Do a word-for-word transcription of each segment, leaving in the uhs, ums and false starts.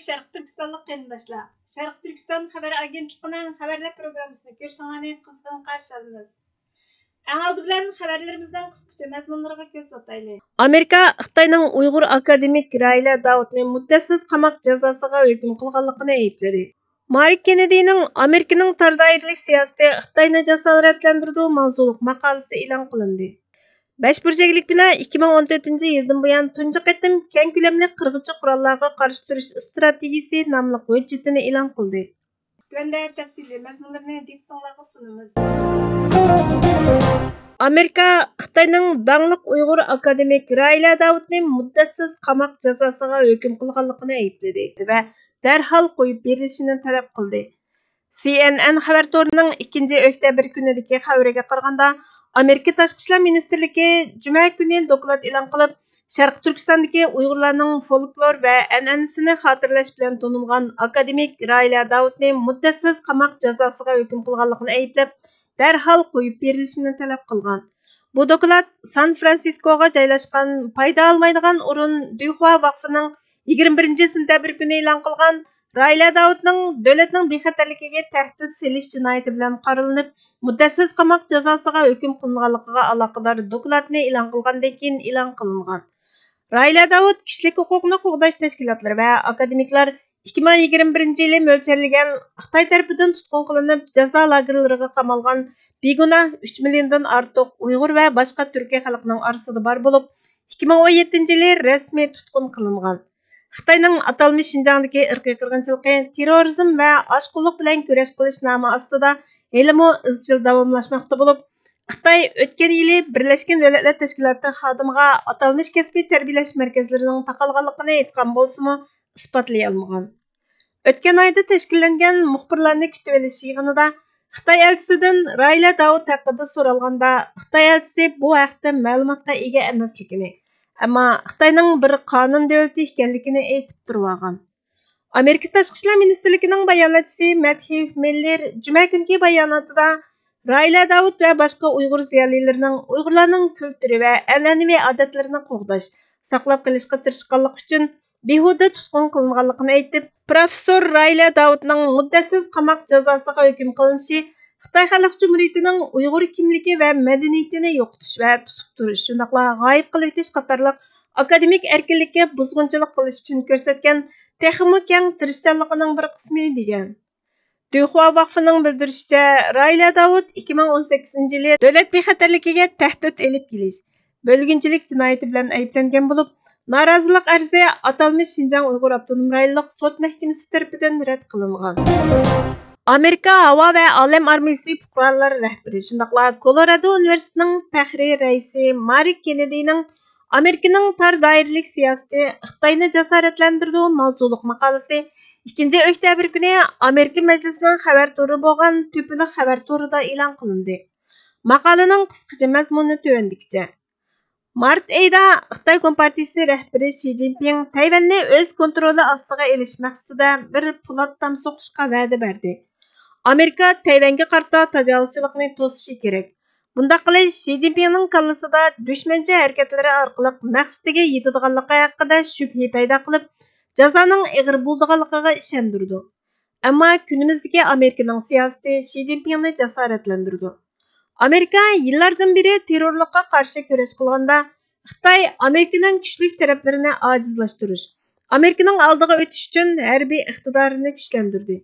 شەرقىي تۈركىستانلىق قېرىنداشلار، شەرقىي تۈركىستان خەۋەر ئاگېنتلىقىنىڭ خەۋەرلەر پروگراممىسىنى كۆرۈشۈڭلارنى قىزغىن قارشى ئالىمىز. ئەڭ ئالدى بىلەن خەۋەرلىرىمىزنىڭ قىسقىچە مەزمۇنلىرىغا كۆز تارتايلى. ئامېرىكا خىتاينىڭ ئۇيغۇر ئاكادېمىك راھىلە داۋۇتنى مۇددەتسىز قاماق جازاسىغا ھۆكۈم قىلغانلىقىنى ئەيىبلىدى. مارك كېننېدىنىڭ ئامېرىكىنىڭ تار دائىرىلىك سىياسىتى خىتاينى جاسارەتلەندۈرىدۇ ماۋزۇلۇق ماقالىسى ئېلان قىلىندى. بەش بۇرجەكلىك بىنە ئىككى مىڭ ئون تۆتىنچى يىلدىن بۇيان تۇنجى قېتىم كەڭ كۆلەملىك قىرغۇچى قوراللارغا قارشى تۇرۇش ئىستراتېگىيىسى ناملىق ھۆججىتىنى ئېلان قىلدى. تۆۋەندە تەپسىلىي مەزمۇنلىرىنى دىققىتىڭلارغا سۇنىمىز. ئامېرىكا خىتاينىڭ داڭلىق ئۇيغۇر ئاكادېمىك راھىلە داۋۇتنى مۇددەتسىز قاماق جازاسىغا ھۆكۈم قىلغانلىقىنى ئەيىبلىدى ۋە دەرھال قويۇپ بېرىلىشىنى تەلەپ قىلدى. سى ئېن ئېن خەۋەر تورىنىڭ ئىككىنچى ئۆكتەبىر كۈنىدىكى خەۋىرىگە قارىغاندا، ئامېرىكا تاشقى ئىشلار مىنىستىرلىكى جۈمە كۈنى دوكلات ئېلان قىلىپ، شەرقىي تۈركىستاندىكى ئۇيغۇرلارنىڭ فولكلور ۋە ئەنئەنىسىنى خاتىرىلەش بىلەن تونۇلغان ئاكادېمىك راھىلە داۋۇتنى مۇددەتسىز قاماق جازاسىغا ھۆكۈم قىلغانلىقىنى ئەيىبلەپ، دەرھال قويۇپ بېرىلىشىنى تەلەپ قىلغان. بۇ دوكلات سان فرانسىسكوغا جايلاشقان پايدا ئالمايدىغان ئورۇن دۈيخۇا ۋاقفىنىڭ يىگىرمە بىرىنچى سېنتەبىر كۈنى ئېلان قىلغان راھىلە داۋۇتنىڭ دۆلەتنىڭ بىخەتەرلىكىگە تەھدىت سېلىش جىنايىتى بىلەن قارىلىنىپ، مۇددەتسىز قاماق جازاسىغا ھۆكۈم قىلىنغانلىقىغا ئالاقىدار دوكلاتنى ئېلان قىلغاندىن كېيىن ئېلان قىلىنغان. راھىلە داۋۇت كىشىلىك ھوقۇقنى قوغداش تەشكىلاتلىرى ۋە ئاكادېمىكلار ئىككى مىڭ يىگىرمە بىرىنچى يىلى مۆلچەرلىگەن خىتاي تەرىپىدىن تۇتقۇن قىلىنىپ، جازا لاگېرلىرىغا قامالغان بىگۇناھ ئۈچ مىليوندىن ئارتۇق ئۇيغۇر ۋە باشقا تۈركىي خەلقنىڭ ئارىسىدا بار بولۇپ، ئىككى مىڭ ئون يەتتىنچى يىلى رەسمىي تۇتقۇن قىلىنغان. خىتاينىڭ ئاتالمىش شىنجاڭدىكى ئىرقىي قىرغىنچىلىقى، تېررورىزم ۋە ئاشقۇنلۇق بىلەن كۈرەش قىلىش نامى ئاستىدا ھېلىمۇ ئىزچىل داۋاملاشماقتا بولۇپ، خىتاي ئۆتكەن يىلى بىرلەشكەن دۆلەتلەر تەشكىلاتى خادىمىغا ئاتالمىش كەسپىي تەربىيەلەش مەركەزلىرىنىڭ تاقالغانلىقىنى ئېيتقان بولسىمۇ، ئىسپاتلىيالمىغان. ئۆتكەن ئايدا تەشكىللەنگەن مۇخبىرلارنى كۈتۈۋېلىش يىغىنىدا خىتاي ئەلچىسىدىن راھىلە داۋۇت ھەققىدە سورالغاندا، خىتاي ئەلچىسى بۇ ھەقتە مەلۇماتقا ئىگە ئەمەسلىكىنى، ئەمما خىتاينىڭ بىر قانۇن دۆلىتى ئىكەنلىكىنى ئېيتىپ تۇرۇۋالغان. ئامېرىكا تاشقى ئىشلار مىنىستىرلىكىنىڭ باياناتچىسى مەتھىف مىللېر جۈمە كۈنكى باياناتىدا راھىلە داۋۇت ۋە باشقا ئۇيغۇر زىيالىيلىرىنىڭ ئۇيغۇرلارنىڭ كۈلتۈرى ۋە ئەنئەنىۋى ئادەتلىرىنى قوغداش، ساقلاپ قېلىشقا تىرىشقانلىقى ئۈچۈن بىھۇدە تۇتقۇن قىلىنغانلىقىنى ئېيتىپ، پروفېسسور راھىلە داۋۇتنىڭ مۇددەتسىز قاماق جازاسىغا ھۆكۈم قىلىنىشى خىتاي خەلق جۇمھۇرىيىتىنىڭ ئۇيغۇر كىملىكى ۋە مەدەنىيىتىنى يوقىتىش ۋە تۇتۇپ تۇرۇش، شۇنداقلا غايىب قىلىۋېتىش قاتارلىق ئاكادېمىك ئەركىنلىككە بۇزغۇنچىلىق قىلىش ئۈچۈن كۆرسەتكەن تېخىمۇ كەڭ تىرىشچانلىقىنىڭ بىر قىسمى، دېگەن. دۈيخۇا ۋاقفىنىڭ بىلدۈرۈشىچە، راھىلە داۋۇت ئىككى مىڭ ئون سەككىزىنچى يىلى دۆلەت بىخەتەرلىكىگە تەھدىت ئېلىپ كېلىش، بۆلگۈنچىلىك جىنايىتى بىلەن ئەيىبلەنگەن بولۇپ، نارازىلىق ئەرزى ئاتالمىش شىنجاڭ ئۇيغۇر ئاپتونوم رايونلۇق سوت مەھكىمىسى تەرىپىدىن رەت قىلىنغان. ئامېرىكا ھاۋا ۋە ئالەم ئارمىيىسى پۇقرالار رەھبىرى، شۇنداقلا كولورادو ئۇنىۋېرسىتېتىنىڭ پەخرىي رەئىسى مارك كېننېدىنىڭ ئامېرىكىنىڭ تار دائىرىلىك سىياسىتى خىتاينى جاسارەتلەندۈرىدۇ ماۋزۇلۇق ماقالىسى ئىككىنچى ئۆكتەبىر كۈنى ئامېرىكا مەجلىسىنىڭ خەۋەر تورى بولغان تۆپىلىق خەۋەر تورىدا ئېلان قىلىندى. ماقالىنىڭ قىسقىچە مەزمۇنى تۆۋەندىكىچە. مارت ئېيىدا خىتاي كومپارتىيىسى رەھبىرى شى جىنپىڭ تەيۋەننى ئۆز كونترولى ئاستىغا ئېلىش مەقسىتىدە بىر پولات تام سوقۇشقا ۋەدە بەردى. ئامېرىكا تەيۋەنگە قارىتا تاجاۋۇزچىلىقنى توسۇشى كېرەك. بۇنداق قىلىش شى جىنپىڭنىڭ كاللىسىدا دۈشمەنچى ھەرىكەتلىرى ئارقىلىق مەقسىتىگە يېتىدىغانلىقى ھەققىدە شۈبھە پەيدا قىلىپ، جازانىڭ ئېغىر بولىدىغانلىقىغا ئىشەندۈرىدۇ. ئەمما كۈنىمىزدىكى ئامېرىكىنىڭ سىياسىتى شى جىنپىڭنى جاسارەتلەندۈرىدۇ. ئامېرىكا يىللاردىن بېرى تېررورلۇققا قارشى كۈرەش قىلغاندا، خىتاي ئامېرىكىنىڭ كۈچلۈك تەرەپلىرىنى ئاجىزلاشتۇرۇش، ئامېرىكىنىڭ ئالدىغا ئۆتۈش ئۈچۈن ھەربىي ئىقتىدارىنى كۈچلەندۈردى.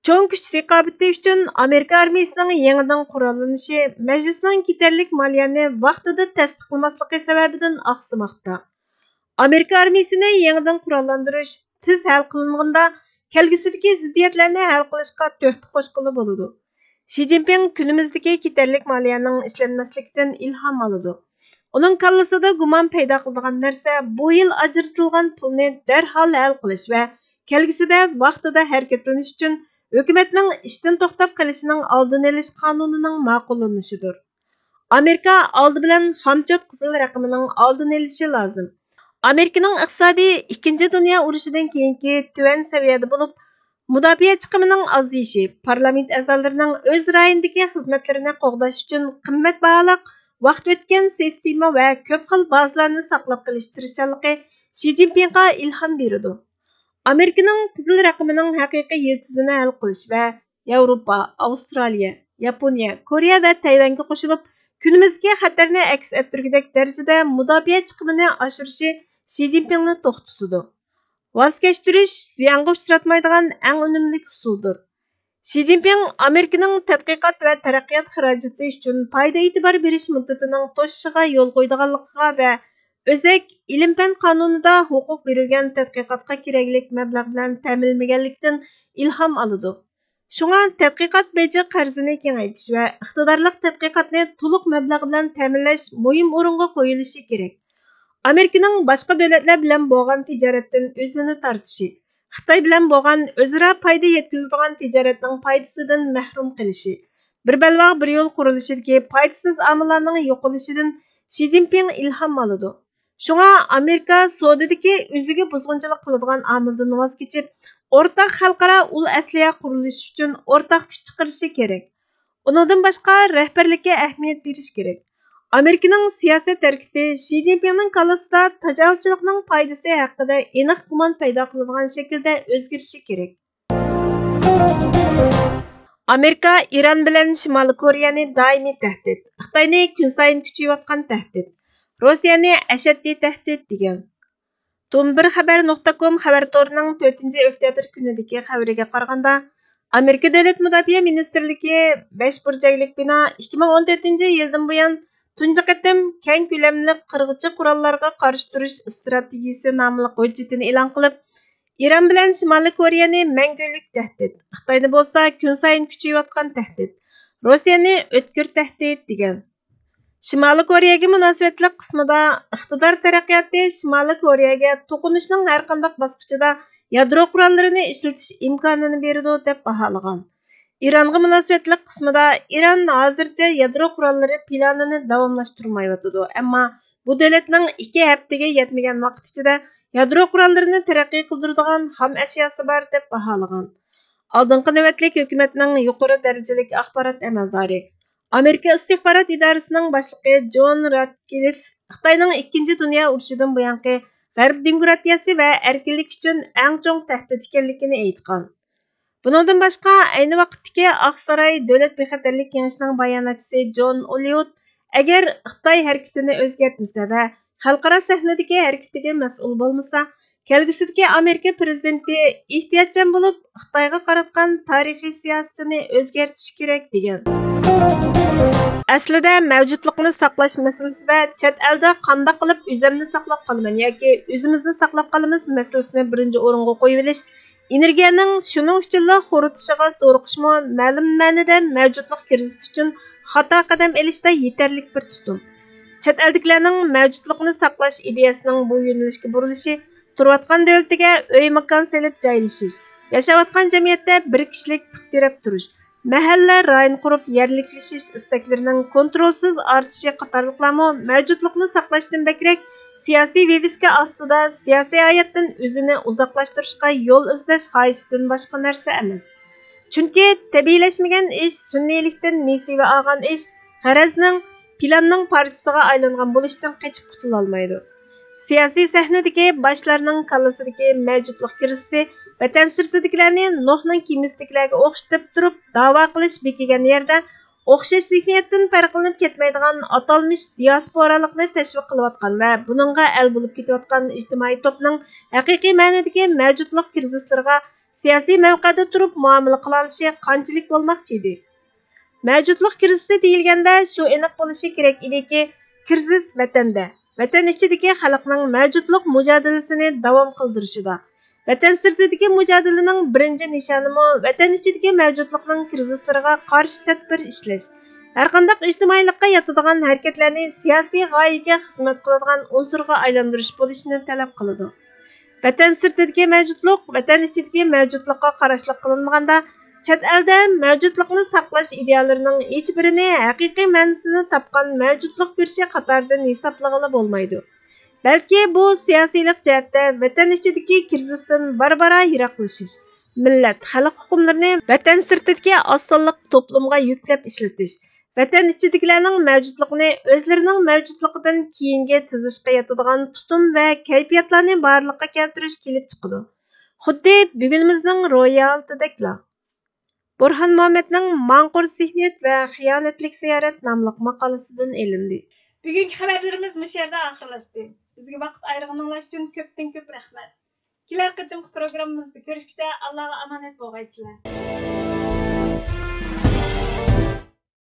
چوڭ كۈچ رىقابىتى ئۈچۈن ئامېرىكا ئارمىيىسىنىڭ يېڭىدىن قوراللىنىشى مەجلىسنىڭ كېتەرلىك مالىيەنى ۋاقتىدا تەستىقلىماسلىقى سەۋەبىدىن ئاقسىماقتا. ئامېرىكا ئارمىيىسىنى يېڭىدىن قوراللاندۇرۇش تېز ھەل قىلىنغاندا، كەلگۈسىدىكى زىددىيەتلەرنى ھەل قىلىشقا تۆھپە قوشقىلى بولىدۇ. شى جىنپىڭ كۈنىمىزدىكى كېتەرلىك مالىيەنىڭ ئىشلەنمەسلىكىدىن ئىلھام ئالىدۇ. ئۇنىڭ كاللىسىدا گۇمان پەيدا قىلىدىغان نەرسە بۇ يىل ئاجرىتىلغان پۇلنى دەرھال ھەل قىلىش ۋە كەلگۈسىدە ۋاقتىدا ھەرىكەتلىنىش ئۈچۈن ھۆكۈمەتنىڭ ئىشتىن توختاپ قېلىشىنىڭ ئالدىنى ئېلىش قانۇنىنىڭ ماقۇللىنىشىدۇر. ئامېرىكا ئالدى بىلەن خامچوت قىزىل رەقىمىنىڭ ئالدىنى ئېلىشى لازىم. ئامېرىكىنىڭ ئىقتىسادى ئىككىنچى دۇنيا ئۇرۇشىدىن كېيىنكى تۆۋەن سەۋىيەدە بولۇپ، مۇداپىئە چىقىمىنىڭ ئازىيىشى، پارلامېنت ئەزالىرىنىڭ ئۆز رايونىدىكى خىزمەتلىرىنى قوغداش ئۈچۈن قىممەت باھالىق، ۋاقتى ئۆتكەن سىستېما ۋە كۆپ خىل بازىلارنى ساقلاپ قېلىش تىرىشچانلىقى شى جىنپىڭغا ئىلھام بېرىدۇ. ئامېرىكىنىڭ قىزىل رەقىمىنىڭ ھەقىقىي يىلتىزىنى ھەل قىلىش ۋە ياۋروپا، ئاۋسترالىيە، ياپونىيە، كورېيە ۋە تەيۋەنگە قوشۇلۇپ، كۈنىمىزدىكى خەتەرنى ئەكس ئەتتۈرگۈدەك دەرىجىدە مۇداپىئە چىقىمىنى ئاشۇرۇشى شى جىنپىڭنى توختىتىدۇ. ۋاز كەچتۈرۈش زىيانغا ئۇچراتمايدىغان ئەڭ ئۈنۈملۈك ئۇسۇلدۇر. شى جىنپىڭ ئامېرىكىنىڭ تەتقىقات ۋە تەرەققىيات خىراجىتى ئۈچۈن پايدا ئېتىبار بېرىش مۇددىتىنىڭ توشۇشىغا يول قويىدىغانلىقىغا ۋە ئۆزەك ئىلىم-پەن قانۇنىدا ھوقۇق بېرىلگەن تەتقىقاتقا كېرەكلىك مەبلەغ بىلەن تەمىنلىمىگەنلىكتىن ئىلھام ئالىدۇ. شۇڭا تەتقىقات بېجى قەرزىنى كېڭەيتىش ۋە ئىقتىدارلىق تەتقىقاتنى تولۇق مەبلەغ بىلەن تەمىنلەش مۇھىم ئورۇنغا قويۇلۇشى كېرەك. ئامېرىكىنىڭ باشقا دۆلەتلەر بىلەن بولغان تىجارەتتىن ئۆزىنى تارتىشى، خىتاي بىلەن بولغان ئۆزئارا پايدا يەتكۈزىدىغان تىجارەتنىڭ پايدىسىدىن مەھرۇم قېلىشى، بىر بەلباغ بىر يول قۇرۇلۇشىدىكى پايدىسىز ئامىللارنىڭ يوقىلىشىدىن شى جىنپىڭ ئىلھام ئالىدۇ. شۇڭا ئامېرىكا سودىدىكى ئۆزىگە بۇزغۇنچىلىق قىلىدىغان ئامىلدىن ۋاز كېچىپ، ئورتاق خەلقئارا ئۇل ئەسلىھە قۇرۇلۇشى ئۈچۈن ئورتاق كۈچ چىقىرىشى كېرەك. ئۇنىڭدىن باشقا، رەھبەرلىككە ئەھمىيەت بېرىش كېرەك. ئامېرىكىنىڭ سىياسەت ھەرىكىتى شى جىنپىڭنىڭ كاللىسىدا تاجاۋۇزچىلىقنىڭ پايدىسى ھەققىدە ئېنىق گۇمان پەيدا قىلىدىغان شەكىلدە ئۆزگىرىشى كېرەك. ئامېرىكا ئىران بىلەن شىمالىي كورېيەنى دائىمىي تەھدىت، خىتاينى كۈنسايىن كۈچىيىۋاتقان تەھدىت، روسىيەنى ئەشەددىي تەھدىت دېگەن. تۇم بىر خەبەر نۇقتا كوم خەۋەر تورىنىڭ تۆتىنچى ئۆكتەبىر كۈنىدىكى خەۋىرىگە قارىغاندا، ئامېرىكا دۆلەت مۇداپىئە مىنىستىرلىكى بەش بۇرجەكلىك بىنا ئىككى مىڭ ئون تۆتىنچى يىلدىن بۇيان تۇنجى قېتىم كەڭ كۆلەملىك قىرغۇچ قوراللارغا قارشى تۇرۇش ئىستراتېگىيىسى ناملىق ھۆججىتىنى ئېلان قىلىپ، ئىران بىلەن شىمالىي كورېيەنى مەڭگۈلۈك تەھدىت، خىتاينى بولسا كۈنسايىن كۈچىيىۋاتقان تەھدىت، روسىيەنى ئۆتكۈر تەھدىت دېگەن. شىمالىي كورېيەگە مۇناسىۋەتلىك قىسمىدا، ئىقتىدار تەرەققىياتى شىمالىي كورېيەگە توقۇنۇشنىڭ ھەرقانداق باسقۇچىدا يادرو قوراللىرىنى ئىشلىتىش ئىمكانىنى بېرىدۇ، دەپ باھالىغان. ئىرانغا مۇناسىۋەتلىك قىسمىدا، ئىران ھازىرچە يادرو قوراللىرى پىلانىنى داۋاملاشتۇرمايۋاتىدۇ، ئەمما بۇ دۆلەتنىڭ ئىككى ھەپتىگە يەتمىگەن ۋاقىت ئىچىدە يادرو قوراللىرىنى تەرەققىي قىلدۇرىدىغان خام ئەشياسى بار، دەپ باھالىغان. ئالدىنقى نۆۋەتلىك ھۆكۈمەتنىڭ يۇقىرى دەرىجىلىك ئاخبارات ئەمەلدارى، ئامېرىكا ئىستىخبارات ئىدارىسىنىڭ باشلىقى جون راتكلىف خىتاينىڭ ئىككىنچى دۇنيا ئۇرۇشىدىن بۇيانقى غەرب دېموكراتىيەسى ۋە ئەركىنلىك ئۈچۈن ئەڭ چوڭ تەھدىت ئىكەنلىكىنى ئېيتقان. بۇنىڭدىن باشقا، ئەينى ۋاقىتتىكى ئاقساراي دۆلەت بىخەتەرلىك كېڭىشىنىڭ باياناتچىسى جون ئولىۋۇد، ئەگەر خىتاي ھەرىكىتىنى ئۆزگەرتمىسە ۋە خەلقئارا سەھنىدىكى ھەرىكىتىگە مەسئۇل بولمىسا، كەلگۈسىدىكى ئامېرىكا پىرېزىدېنتى ئېھتىياتچان بولۇپ، خىتايغا قاراتقان تارىخىي سىياسىتىنى ئۆزگەرتىشى كېرەك، دېگەن. ئەسلىدە مەۋجۇتلۇقنى ساقلاش مەسىلىسىدە چەت ئەلدە قانداق قىلىپ ئۆزۈمنى ساقلاپ قالىمەن ياكى ئۆزىمىزنى ساقلاپ قالىمىز مەسىلىسىنى بىرىنچى ئورۇنغا قويۇۋېلىش، ئېنېرگىيەنىڭ شۇنىڭ ئۈچۈنلا خورىتىشىغا زورۇقۇشمۇ مەلۇم مەنىدە مەۋجۇتلۇق كىرىزىسى ئۈچۈن خاتا قەدەم ئېلىشتا يېتەرلىك بىر تۇتۇم. چەت ئەلدىكىلەرنىڭ مەۋجۇتلۇقنى ساقلاش ئىدىيەسىنىڭ بۇ يۆنىلىشكە بۇرۇلۇشى تۇرۇۋاتقان دۆلىتىگە ئۆي-ماكان سېلىپ جايلىشىش، ياشاۋاتقان جەمئىيەتتە بىر كىشىلىك پۇت تىرەپ تۇرۇش، مەھەللە، رايون قۇرۇپ يەرلىكلىشىش ئىستەكلىرىنىڭ كونترولسىز ئارتىشى قاتارلىقلارمۇ مەۋجۇتلۇقنى ساقلاشتىن بەكرەك سىياسىي ۋىۋىسكا ئاستىدا سىياسىي ھاياتتىن ئۆزىنى ئۇزاقلاشتۇرۇشقا يول ئىزدەش خاھىشىدىن باشقا نەرسە ئەمەس. چۈنكى تەبىئىيلەشمىگەن ئىش، سۈنئىيلىكتىن نېسىۋە ئالغان ئىش غەرەزنىڭ، پىلاننىڭ پارچىسىغا ئايلانغان بولۇشتىن قېچىپ قۇتۇلالمايدۇ. سىياسىي سەھنىدىكى باشلارنىڭ كاللىسىدىكى مەۋجۇتلۇق كىرىزىسى ۋەتەن سىرتىدىكىلەرنى نۇھنىڭ كېمىسىدىكىلەرگە ئوخشىتىپ تۇرۇپ داۋا قىلىش بېكىگەن يەردە، ئوخشاش زېھنىيەتتىن پەرقلىنىپ كەتمەيدىغان ئاتالمىش دىياسپورالىقنى تەشۋىق قىلىۋاتقان ۋە بۇنىڭغا ئەل بولۇپ كېتىۋاتقان ئىجتىمائىي توپنىڭ ھەقىقىي مەنىدىكى مەۋجۇتلۇق كىرىزىسلىرىغا سىياسىي مەۋقەدە تۇرۇپ مۇئامىلە قىلالىشى قانچىلىك بولماقچى ئىدى؟ مەۋجۇتلۇق كىرىزىسى دېيىلگەندە، شۇ ئېنىق بولۇشى كېرەك ئىدىكى، كىرىزىس ۋەتەندە، ۋەتەن ئىچىدىكى خەلقنىڭ مەۋجۇتلۇق مۇجادىلىسىنى داۋام قىلدۇرۇشىدا، ۋەتەن سىرتىدىكى مۇجادىلىنىڭ بىرىنچى نىشانىمۇ ۋەتەن ئىچىدىكى مەۋجۇتلۇقنىڭ كىرىزىسلىرىغا قارشى تەدبىر ئىشلەش، ھەرقانداق ئىجتىمائىيلىققا ياتىدىغان ھەرىكەتلەرنى سىياسىي غايىگە خىزمەت قىلىدىغان ئۇنسۇرغا ئايلاندۇرۇش بولۇشىنى تەلەپ قىلىدۇ. ۋەتەن سىرتىدىكى مەۋجۇتلۇق ۋەتەن ئىچىدىكى مەۋجۇتلۇققا قاراشلىق قىلىنمىغاندا، چەت ئەلدە مەۋجۇتلۇقنى ساقلاش ئىدىيەلىرىنىڭ ھېچبىرىنى ھەقىقىي مەنىسىنى تاپقان مەۋجۇتلۇق كۈرىشى قاتارىدىن ھېسابلىغىلى بولمايدۇ. بەلكى بۇ سىياسىيلىق جەھەتتە ۋەتەن ئىچىدىكى كىرىزىستىن بارا-بارا يىراقلىشىش، مىللەت، خەلق ئۇقۇملىرىنى ۋەتەن سىرتىدىكى ئاز سانلىق توپلۇمغا يۈكلەپ ئىشلىتىش، ۋەتەن ئىچىدىكىلەرنىڭ مەۋجۇتلۇقىنى ئۆزلىرىنىڭ مەۋجۇتلۇقىدىن كېيىنگە تىزىشقا ياتىدىغان تۇتۇم ۋە كەيپىياتلارنى بارلىققا كەلتۈرۈش كېلىپ چىقىدۇ. خۇددى بۈگۈنىمىزنىڭ روھىي ھالىتىدەكلا. بۇرھان مۇھەممەدنىڭ ماڭقۇرت زېھنىيەت ۋە خىيانەتلىك زىيارەت ناملىق ماقالىسىدىن ئېلىندى. بۈگۈنكى خەۋەرلىرىمىز مۇشۇ يەردە ئاخىرلاشتى. بىزگە ۋاقىت ئايرىغىنىڭلار ئۈچۈن كۆپتىن كۆپ رەھمەت. كېلەر قېتىمقى پروگراممىمىزدا كۆرۈشكىچە ئاللاغا ئامانەت بولغايسىلەر.